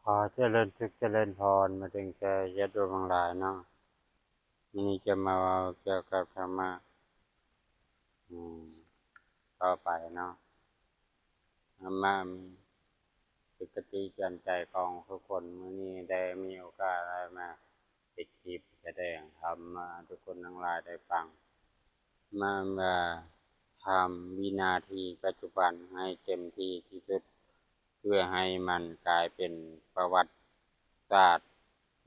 ຂໍຈະເລີນສຸກຈະເລີນພອນ ມາເຖິງແກ່ຍາດໂຍມທັງຫຼາຍເນາະ. ມື້ນີ້ຈະມາເວົ້າກ່ຽວກັບທຳມະ ອືມ ຕໍ່ໄປເນາະ. ທຳມະເປັນຄະຕິເຕືອນໃຈຂອງທຸກຄົນ. ມື້ນີ້ໄດ້ມີໂອກາດໄດ້ມາເຮັດຄລິບສະແດງທຳມະໃຫ້ທຸກຄົນທັງຫຼາຍໄດ້ຟັງ. ມາວ່າ ທຳວິນາທີປັດຈຸບັນໃຫ້ເຕັມທີ່ທີ່ສຸດ ເພື່ອໃຫ້ມັນກາຍເປັນປະຫວັດສາດ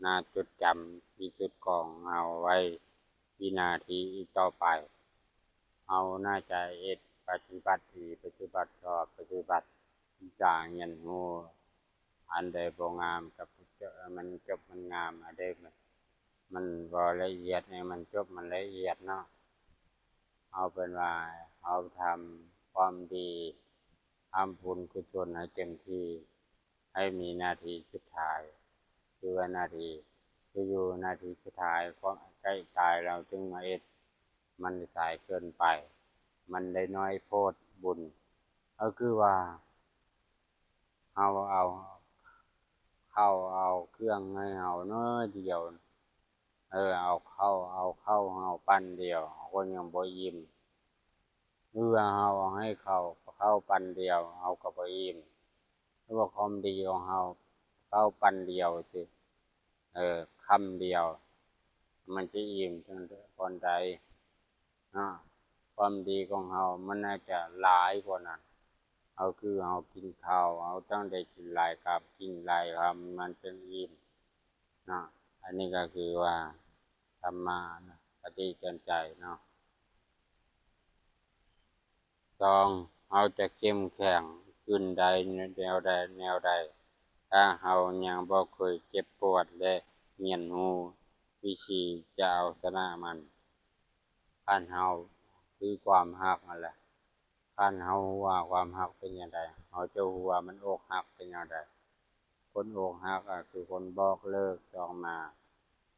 ໜ້າຈົດຈຳທີ່ສຸດຂອງເຮົາໄວ້ວິນາທີອີກຕໍ່ໄປ. ເຮົາໜ້າຈະເຮັດປະຕິບັດດີ ປະຕິບັດຊອບ ປະຕິບັດສຶກສາຮຽນຮູ້. ອັນໃດບໍ່ງາມກໍໃຫ້ມັນຈົບມັນງາມ, ອັນໃດມັນບໍ່ລະອຽດໃຫ້ມັນຈົບມັນລະອຽດເນາະ. ເອົາເປັນວ່າເຮົາທຳຄວາມດີ ທຳບຸນກຸສົນໃຫ້ເຕັມທີ່ ໃຫ້ມີນາທີສຸດທ້າຍ ຄືວ່ານາທີ ຄືຢູ່ນາທີສຸດທ້າຍ ຄວາມໃກ້ຕາຍແລ້ວຈຶ່ງມາເຮັດ ມັນໄດ້ສາຍເກີນໄປ ມັນໄດ້ນ້ອຍໂພດບຸນ. ກໍຄືວ່າເຮົາເອົາເຂົ້າເອົາເຄື່ອງໃຫ້ເຮົາໜ້ອຍດຽວ ເອີ ເອົາເຂົ້າ ເອົາເຂົ້າເຮົາປັ້ນດຽວ ເຮົາກໍຍັງບໍ່ອີ່ມ. ຫຼືວ່າເຮົາເອົາໃຫ້ເຂົາເຂົ້າປັ້ນດຽວ ເຮົາກໍບໍ່ອີ່ມ. ຫຼືວ່າຄວາມດີຂອງເຮົາເຂົ້າປັ້ນດຽວຊິ ເອີ ຄຳດຽວ ມັນຈະອີ່ມເຖິງປານໃດເນາະ? ຄວາມດີຂອງເຮົາມັນອາດຈະຫຼາຍກວ່ານັ້ນ. ເຮົາຄືເຮົາກິນເຂົ້າ ເຮົາຕ້ອງໄດ້ກິນຫຼາຍຄຳ ກິນຫຼາຍຄຳມັນຈຶ່ງອີ່ມເນາະ. ອັນນີ້ກໍຄືວ່າ ທຳມະຄະຕິເຕືອນໃຈເນາະ. ສອງ ເຮົາຈະເຂັ້ມແຂງຂຶ້ນໄດ້ແນວໃດ ແນວໃດ? ຖ້າເຮົາຍັງບໍ່ເຄີຍເຈັບປວດ ແລະ ຮຽນຮູ້ວິທີຈະເອົາຊະນະມັນ. ຄັນເຮົາ ຄືຄວາມຮັກນັ້ນແຫຼະ. ຄັນເຮົາຮູ້ວ່າຄວາມຮັກເປັນແນວໃດ ເຮົາຈະຮູ້ວ່າມັນອົກຫັກເປັນແນວໃດ. ຄົນອົກຫັກກໍຄືຄົນບອກເລີກ ສອງມາ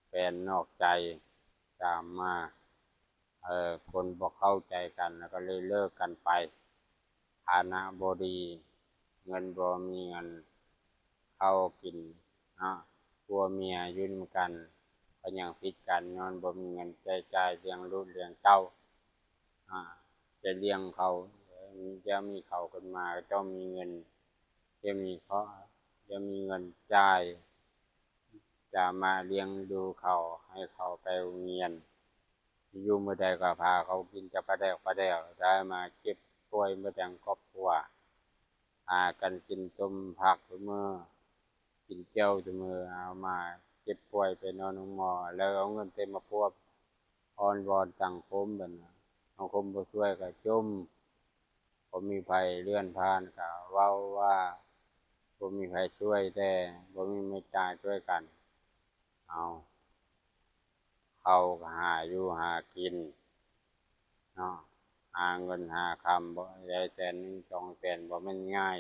ແຟນນອກໃຈ ສາມມາ ເອີ ຄົນບໍ່ເຂົ້າໃຈກັນ ແລ້ວກໍເລີຍເລີກກັນໄປ. ຖານະບໍ່ດີ ເງິນບໍ່ມີເງິນເຂົ້າກິນເນາະ. ຜົວເມຍຢູ່ນຳກັນກໍຍັງຜິດກັນ ຍ້ອນບໍ່ມີເງິນໃຊ້ຈ່າຍລ້ຽງລູກລ້ຽງເຕົ້າ. ອາ ຈະລ້ຽງເຂົາ ຈະມີເຂົາຂຶ້ນມາ ຕ້ອງມີເງິນ ຈະມີເຄາະ ຈະມີເງິນຈ່າຍ ຈະມາລ້ຽງດູເຂົາ ໃຫ້ເຂົາໄປໂຮງຮຽນ. ຢູ່ມື້ໃດກໍພາເຂົາກິນແຕ່ປາແດກ ປາແດກ ໄດ້ມາເຈັບປ່ວຍໝົດທັງຄອບຄົວ. ພາກັນກິນຕົ້ມຜັກຊຸມື້ ກິນແຈ່ວຊຸມື້ ເອົາມາເຈັບປ່ວຍໄປນອນໂຮງໝໍ ແລ້ວເອົາເງິນໃສ່ມາປົວ ອ້ອນວອນສັງຄົມ. ບັດນີ້ສັງຄົມບໍ່ຊ່ວຍກໍຈົ່ມ ບໍ່ມີໃຜເລື່ອນຜ່ານ ກໍເວົ້າວ່າບໍ່ມີໃຜຊ່ວຍ ແຕ່ບໍ່ມີເມດຕາຊ່ວຍກັນ. ເອົາ ເຂົາກໍຫາຢູ່ຫາກິນເນາະ ຫາເງິນຫາຄຳບໍ່ໄດ້ແສນໜຶ່ງສອງແສນ ບໍ່ແມ່ນງ່າຍ.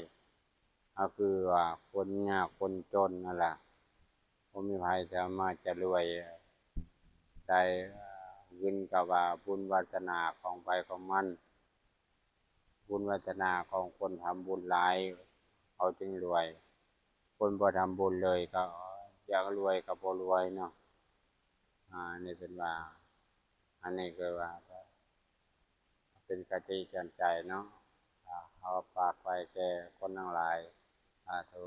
ກໍຄືວ່າຄົນຍາກຄົນຈົນນັ້ນລະ ບໍ່ມີໃຜສາມາດຈະລວຍໄດ້. ຂຶ້ນກັບວ່າບຸນວາສະໜາຂອງໃຜຂອງມັນ. ບຸນວາສະໜາຂອງຄົນທຳບຸນຫຼາຍ ເຂົາຈຶ່ງລວຍ. ຄົນບໍ່ທຳບຸນເລີຍ ກໍຢາກລວຍກໍບໍ່ລວຍເນາະ. ອາ ນີ້ເປັນວ່າ ອັນນີ້ຄືວ່າ ເປັນຄະຕິເຕືອນໃຈເນາະ. ອາ ເຮົາຝາກໄວ້ແກ່ຄົນທັງຫຼາຍ. ສາທຸ.